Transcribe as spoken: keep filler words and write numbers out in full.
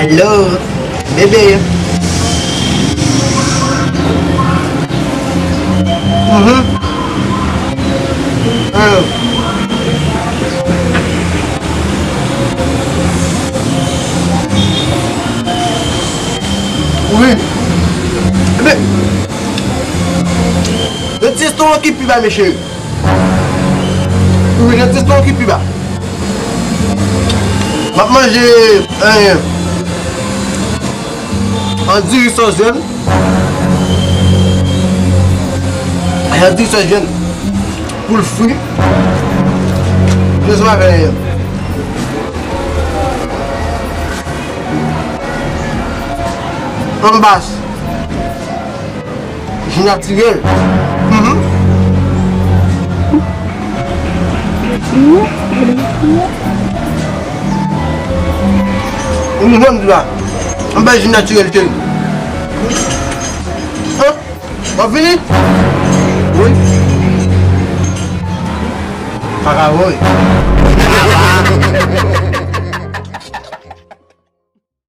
Hello, bebe. Mhm. Hello. Wi. Bebe. Yon ti estomak ki pi ba, mesye. Wi, yon ti estomak ki pi ba. M ap manje, eh, yon diri sòs jèn. Yon diri sòs jèn. Poul fri. Jezi, m ap fè yon. Anbas. Ji natirèl. Mhm. Ou nou jwenn la. Anba ji natirèl, cheri. Hein? W ap vini? Wi. Pa ka voye.